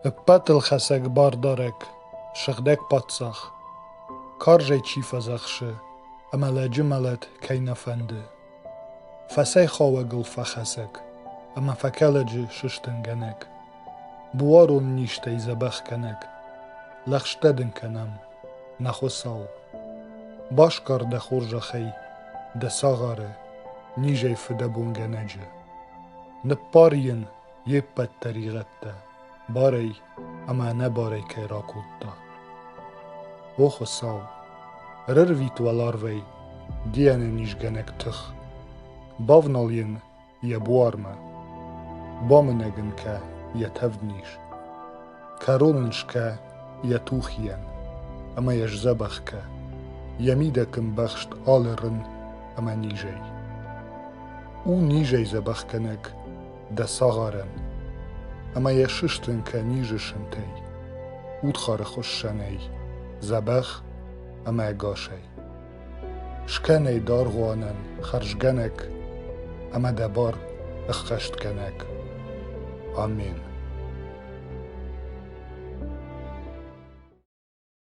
Ӕппӕтылхӕцӕг Бардарӕг, сыгъдӕг паддзах, карзӕй чи фӕдзӕхсы ӕмӕ лӕджы мӕлӕт кӕй нӕ фӕнды, фӕцӕйхауӕгыл фӕхӕцӕг ӕмӕ фӕкӕлӕджы сыстынгӕнӕг, буарон низтӕй дзӕбӕхгӕнӕг, лӕгъстӕ дын кӕнӕм, нӕ Хуыцау! Басгар дӕ хорзӕхӕй дӕ цагъары, низӕй фыдӕбонгӕнӕджы. Ныппар йын йе ппӕт тӕригъӕдтӕ барӕй ӕмӕ ӕнӕбарӕй кӕй ракодта. О Хуыцау, ӕрӕрвит уӕларвӕй де ӕнӕнизгӕнӕг тых, бавнал йын йӕ буармӕ, бамынӕг ын кӕ йӕ тӕвдниз, кӕрон ын скӕ йӕ тухийӕн ӕмӕ йӕ сдзӕбӕх кӕ, йӕ мидӕг ӕмбӕхст алы рын ӕмӕ низӕй. У низӕй дзӕбӕхгӕнӕг дӕ цагъарӕн, ӕмӕ йӕ сыстын кӕ низы сынтӕй, удхары хуыссӕнӕй, дзӕбӕх ӕмӕ ӕгасӕй. Скӕн ӕй даргъуанӕн хӕрзгӕнӕг ӕмӕ дӕ бар ӕххӕстгӕнӕг. Амен.